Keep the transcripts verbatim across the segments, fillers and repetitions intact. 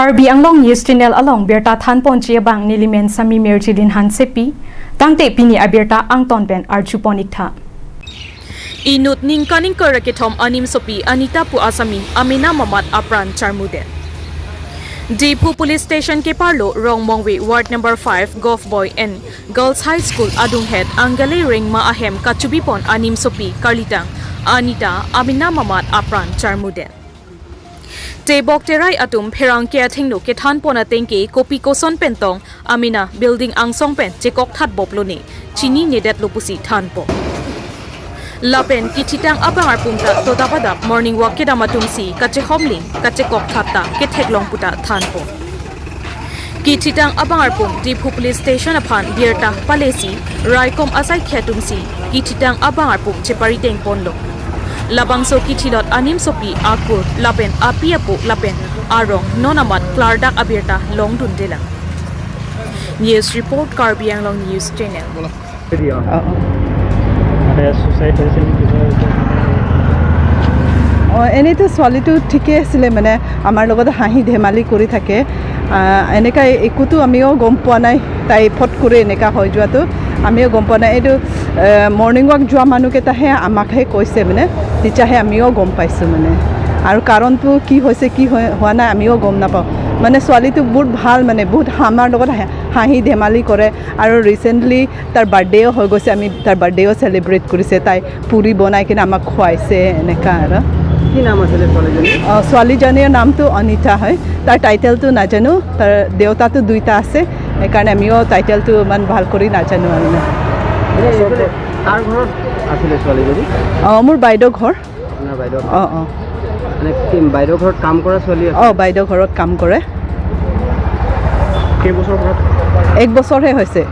Karbi Anglong News Channel along birta thanponji abang nelimen Sami Mirjilin Hansepi, tangte pini abirta angton pen arjupon iktha. Inut ningkan ingkoi ra kethom animsopi Anita pu asami amena mamat apran charmudet. Diphu Police Station keparlo Rongmongve Ward number five Golf Boy and Girls High School adunghet Angale Rengma ahem kachubipon animsopi karlitang Anita amena mamat apran charmudet. Tebok terai atum pherangke athengno kethanpon atengke kopi koson pentong amena building angsong pen chekok thatbop lone, chininedet lo pusi thanpo. Lapen kithitang abang arpum ta todap adap morning walk kedam atumsi kachehomling kachekok thatta ketheklong puta thanpo. Kithitang abang arpum Diphu Police Station aphan birta palesi raikom asai khe atumsi kithitang abang arpum chepariteng ponlo. Labangso kithilot animsopi akur lapen api apo lapen arong non amat klardak abirta longdundelang. News report, Karbi Anglong News Channel. দিয়া অ' অ'। মানে ছুচাইড হৈছে নেকি কিবা হৈছে মানে অ' এনেইতো ছোৱালীটো ঠিকেই আছিলে, মানে আমাৰ লগত হাঁহি ধেমালি কৰি থাকে। আহ, এনেকা একোতো আমিও গম পোৱা নাই তাই ফট কৰি এনেকা হৈ যোৱাটো, আমিও গম পোৱা নাই। এইটো মৰ্ণিং ৱাক যোৱা মানুহকেইটাহে আমাকহে কৈছে, মানে তেতিয়াহে আমিও গম পাইছোঁ মানে। আৰু কাৰণটো কি হৈছে কি হৈ- হোৱা নাই আমিও গম নাপাওঁ। মানে ছোৱালীটো বহুত ভাল, মানে বহুত আমাৰ লগত হাঁহি ধেমালি কৰে। আৰু ৰিচেণ্টলি তাৰ বাৰ্থডেও হৈ গৈছে, আমি তাৰ বাৰ্থডেও চেলিব্ৰেট কৰিছে। তাই পুৰি বনাই কিনে আমাক খুৱাইছে, এনেকা আৰু। কি নাম আছিলে ছোৱালীজনী? অ, ছোৱালীজনীৰ নামটো অনিতা হয়। তাৰ টাইটেলটো নাজানো, তাৰ দেউতাটো দুইটা আছে, সেইকাৰণে আমিও টাইটেলটো ইমান ভাল কৰি নাজানো আৰু। কাৰ ঘৰত আছিলে ছোৱালীজনী? অ, মোৰ বাইদেউ ঘৰ। আপোনাৰ বাইদেউ? অ, অ। মানে কি বাইদেউ ঘৰত কাম কৰা ছোৱালী আছে? অ, বাইদেউ ঘৰত কাম কৰে। কেইবছৰ ঘৰত? এক বছৰহে হৈছে।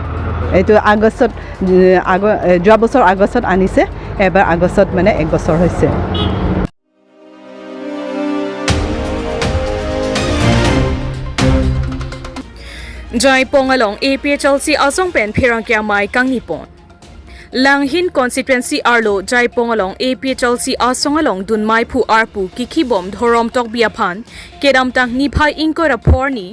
এইটো আগষ্টত, এ, আগ- এ, যোৱা বছৰ আগষ্টত আনিছে, এবাৰ আগষ্টত মানে এক বছৰ হৈছে। Jaipong along A P H L C asong pen pherangke amei kangnipon. Langhin constituency arlo Jaipong along A P H L C asong along dunmai phu arpu kikhibom Dhorom Tokbi aphan kedamtang niphai ingkoi ra phor ni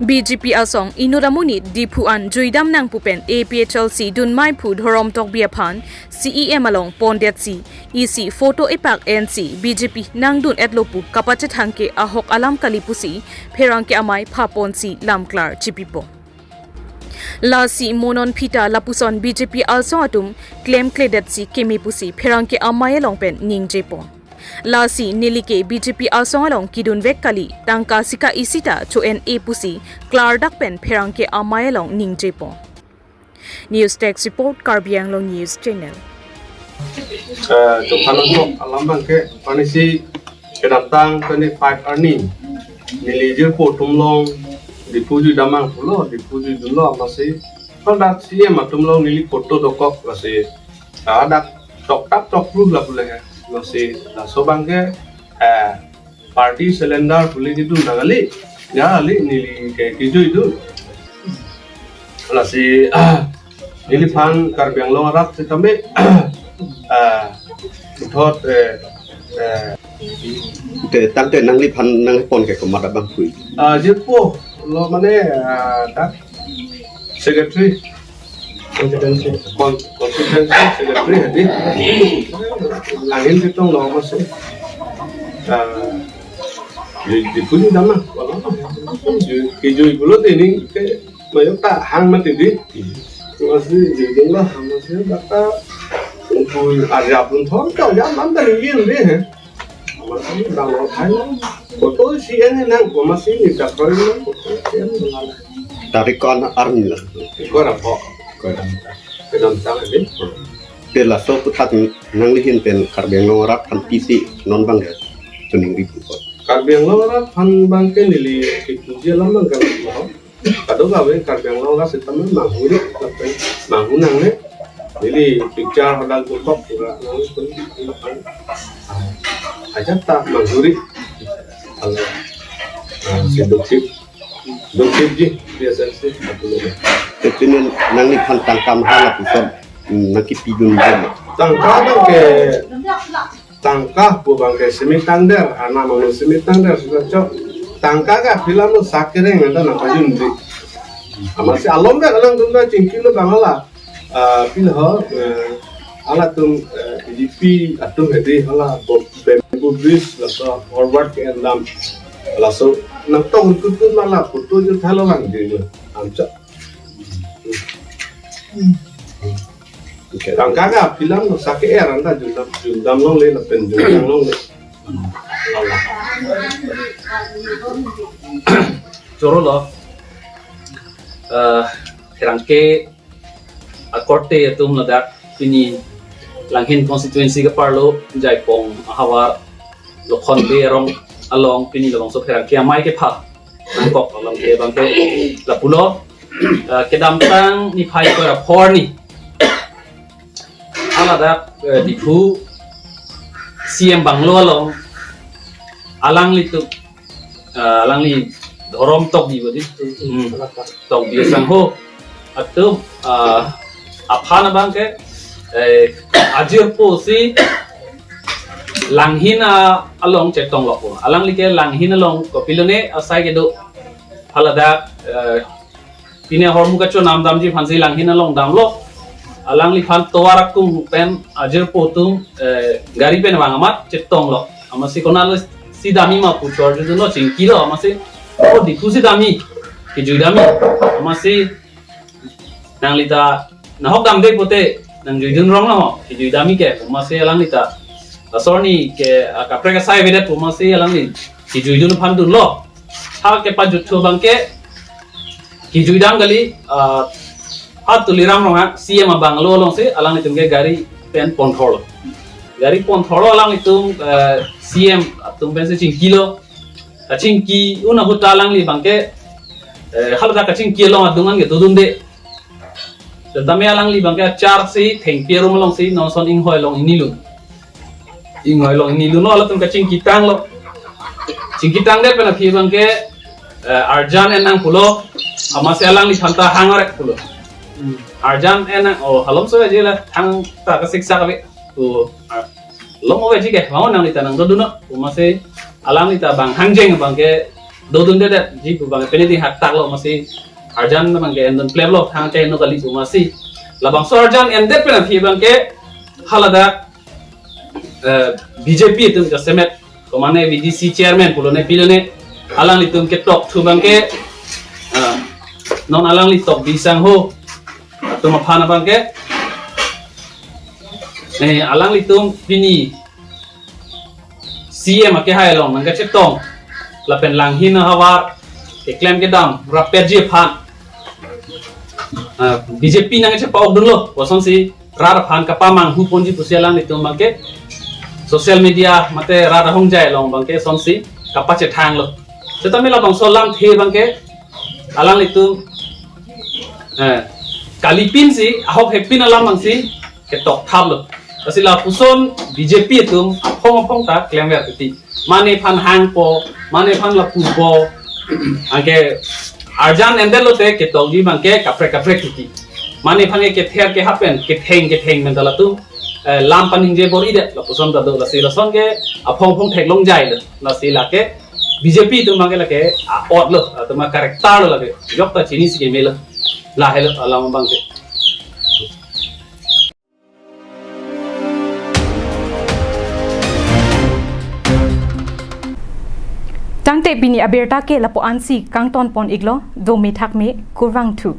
B J P asong inut amonit Diphu an juidam nangpu pen A P H L C dunmai phu Dhorom Tokbi aphan C E M along pondetsi isi photo epak ensi B J P nangdun etlo pu kapachethang ke ahok alam kali pusi pherangke amei phaponsi lamklar chipipo. Lasi monon phita lapuson B J P asong atum klemkledetsi keme pusi pherangke amei along pen ningjepon. Lasi neli ke B J P asong along kidunvek kali, tangka sika isi ta cho-en-e pusi klardak pen pherangke amei along ningjepon. News Desk Report, Karbi Anglong News Channel. Eh, Jokhanangkok alam abangke, panisi kedamtang twenty-five arni neli jirpo atum along Diphu juidam nangpulo, Diphu juidunlo amatsi, hadak C E M atum along neli photo dokok lasi, hadak toktak tokpru lapu le he. Lasi laso abangke, eh, party cylinder pule kidun nang kali, ya kali neli ke kijuidun. Lasi, ah, neliphan Karbi Anglong arat sitame, ah, puthot, eh, eh, Te tangte nangliphan nanglipon ke komat abang pui. Ah, jirpo lo mane, ah, dak secretary, Constituency. con- constituency secretary hadi. Langhin sitong lo amatsi. Ah, di, di puni dama, wala. Di, kijui pulo tini ke mayok ta hang mati di. Amatsi di dong lah, amatsi bata. Pun arjap pun thon ka, arjap lam ta ringin di, he. Amatsi dang lo thai lo. Photo C E M nang, amatsi ni ta koi lo, photo C E M nang. Tarik ko anak army lah. Ko ra po. Kedamtang di. Te laso aputhak nanglihin pen Karbi Anglong arat aphan pisi non abang ya. Chuning ripu ko. Karbi Anglong arat aphan abangke neli kipuji alam abangke lo. Kadokave Karbi Anglong arat sitame manghuri, lapen manghu nangne. Neli picture hadak dokok pura nang pun. Ajat ta manghuri. Alo. Ah, si doksip. Doksip ji, biasa si. Te pini nangliphan tangka mahala pusat nangkipidun dun. Tangka abangke, tangka pu abangke simi tangder, ana mangno simi tangder sudah cok. Tangka ke aphi alam lo sak kereng anta nangpajun di. Amatsi alom dak alangtum ta chingki lo bang hala. Ah, pil ho, eh, halatum, eh, B J P atum hedi hala bo-, bamboo bridge laso forward ke endam. Laso nangtong kut kut mala photo jo thalo lang di jo. Amcha. Tangka ke aphi alam lo sak ke er anta jundam, jundam longle lapen jundam longle. Choro lo, eh, pherangke akorte atum ladak pini Langhin constituency ke parlo Jaipong ahavar Lokhon Bey arong along pini labangso pherangke amei kepha nangkok alam ke abangke lapulo, eh, kedamtang niphai kora phor ni haladak, eh, Diphu C M bungalow along alanglitum, eh, alangli dhorom tokbi bodi. Hmm. Tokbi sangho atum, eh, aphan abangke, eh, ajirpo si Langhin, ah, along chetong lokpo. Alangli ke Langhin along kopilone asai kedo haladak, eh, pine ahormu kachonam damji aphansi Langhin along damlo. Alangliphan tovar akung pen ajirpo atum, eh, gari pen vang amat chetonglo. Amatsi konatlo si damji ma pu chorjudunlo, chingkilo amatsi. O Diphu si damji, kejui damji. Amatsi nanglita nahok damde pote nangjuidun rong no, kejui damji ke. Amatsi alanglita asor ni ke, ah, kaprek asai avedet amatsi alangli kejuidun aphan dunlo. Ha kepajuthu abangke kejui dam kali, ah, ha Tuliram Ronghang C M abungalow alongsi alanglitum ke gari pen ponthorlo. Gari ponthorlo alanglitum, eh, C M atum pensi chingkilo. Kachingki un ahut ta alangli abangke, eh, haladak kachingki along adung an ke dodunde. Setame alangli abangke achar si thengpi arum alongsi non ason inghoi along ingnilun. Inghoi along ingnilun lo, halatum kachingki tanglo. Chingki tangdet pen aphi abangke, eh, arjan en nang pulo, amatsi alangliphan ta hang arek pulo. Hmm. Arjan en nang, oh, halom so aja la, thangta kasiksak ave. Oh, ah, lom ave ji ke, mau nanglita nangdodunnon. Amatsi alanglita bang hangjeng abangke dodundedet ji pu abang pine ding haktaklo amatsi arjan abangke endun pleplo, thang ke no kali pu amatsi. Labangso arjan endet pen aphi abangke haladak, eh, B J P atum jasemet komane V D C chairman pulone pilone alanglitum ketokthu abangke, ah, non alangli tokbi sangho atum aphan abangke, eh, alanglitum pini C M akehai along nangkachetong lapen Langhin ahavar keklem kedam rapetji aphan, ah, B J P nangchepa-okdunlo, kosonsi rat aphan kapamanghu ponji pusi alanglitum abangke social media mate rat ahongjai along abangke sonsi kapachethanglo. Setame labangso alamthe abangke alanglitum, eh, kalipinsi ahok hepin alam abangsi ketok thaplo. Lasi lapuson B J P atum aphong aphong ta klemver titi. Mane aphan hangpo, mane aphan lapupo. Anke arjan endetlote ketokji abangke kaprek kaprek titi. Mane aphan ke kether ke hapen, ketheng ketheng pen ta latum, eh, lam paningje bor-idet lapuson ta do, lasi lason ke aphong aphong theklongjailo. Lasi lake B J P atum abangke lake a-otlo, atum a-character lo lake. Jokta chinisi kemelo. Lahelo alam abangke. Tangte pini abirta ke lapu-ansi kangton pon-iklo, dome thakme, kurvangthu.